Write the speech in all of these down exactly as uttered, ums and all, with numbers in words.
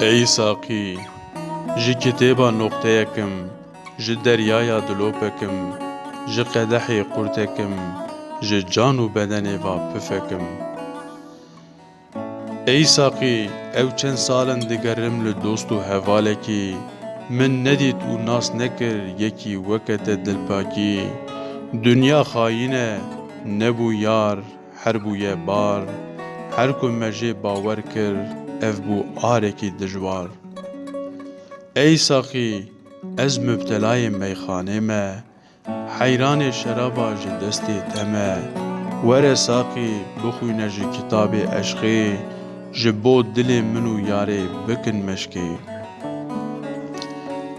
Ey saqî, ji kitêba noqteyek im, ji deryaya dilopek im, ji qedehê qurtek im, ji can û bedenê va pifek im. Ey saqî, ew çend sal in digerim li dost û hevalekî, min nedît û nas nekir yekî weke te dilpakî. Dinya xayîn e, nebû yar, her bûye bar, her ku me jê bawer kir, ev bû arekî dijwar. Ey saqî, ez mubtelayê meyxanê me, heyranê şeraba ji destê te me. Were saqî, bixwîne ji kitabê eşqê, ji bo dilê min û yarê bikin meşkê.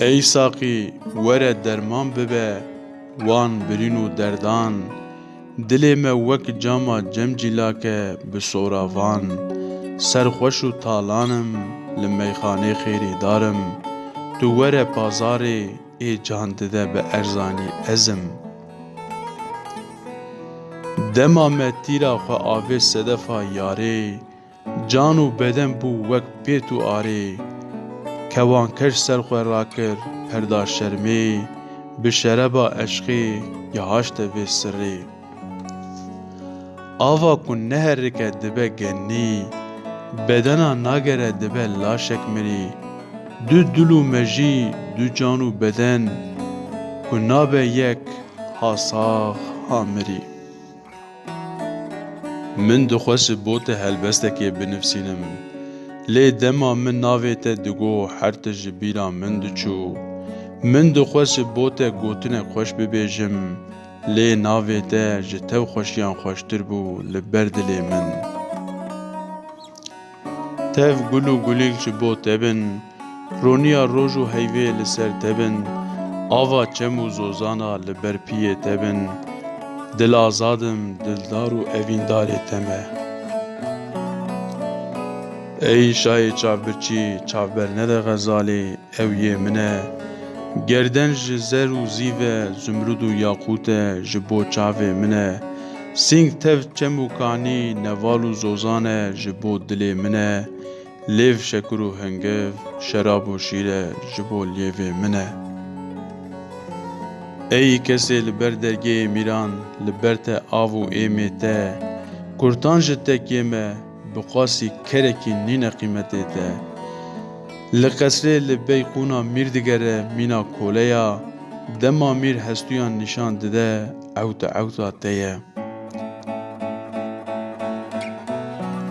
Ey saqî, were derman bibe wan birîn û derdan. Dilê me wek cama cemcîlak e bi soravan. Serxweş û talan im, li meyxanê xêrîdar im. Tu were pazarê, ê can dide bi erzanî ez im. Dema me tîra xwe avêt sedefa yarê, can û beden bû wek pêt û arê. Kewankeş ser xwe rakir perda şermê, bi şereba eşqê gihaşte vê sirrê. Ava ku neherike dibe genî, bedena nagere dibe laşek mirî. Du dil û mejî, du can û beden, ku nabe yek, ha sax, ha mirî. Min dixwest ji bo te helbestekê binivîsînim. Lê dema min navê te digot, her tişt ji bîra min diçû. Min dixwest ji bo te gotinek xweş bibêjim, lê navê te ji tev xweşiyan xweştir bû li ber dilê min. Tev gul û gulîk ji bo te bin, roniya roj û heyvê li ser te bin, ava çem û zozana li ber piyê te bin. Dilazad im, dildar û evîndarê te me. Ey şayê çavbirçî, çavbernede xezalê, ew yê min e. Gerden ji zer û zîv e, zumrud û yaqût e, ji bo çavê min e. Sîng, tev, çem û kanî, neval û zozan e, ji bo dilê min e. Lêv, şekir û hingiv, şerab û şîr e, ji bo lêvê min e. Ey kesê li ber dergehê mîran, li ber te av û êmê te, kurtan ji tekê me, bi qasî kerekî nîne qîmetê te. Li qesrê li bey qûna mîr digere mîna koleya, dema mîr hestûyan nîşan dide, ewte ewta te ye.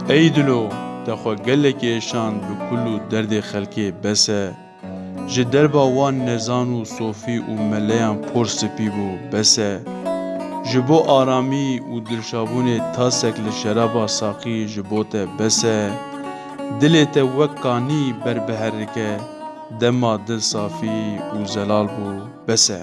Ey dilo, te xwe gelekî êşand bi kul û derdê xelkê bes e. Ji derba wan nezan û sofî û meleyan por spî bû, bes e. Ji bo aramî û dilşabûnê tasek li şeraba saqî ji bo te bes e. Dilê te wek kanî ber biherike, dema dil safî û zelal bû, bes e.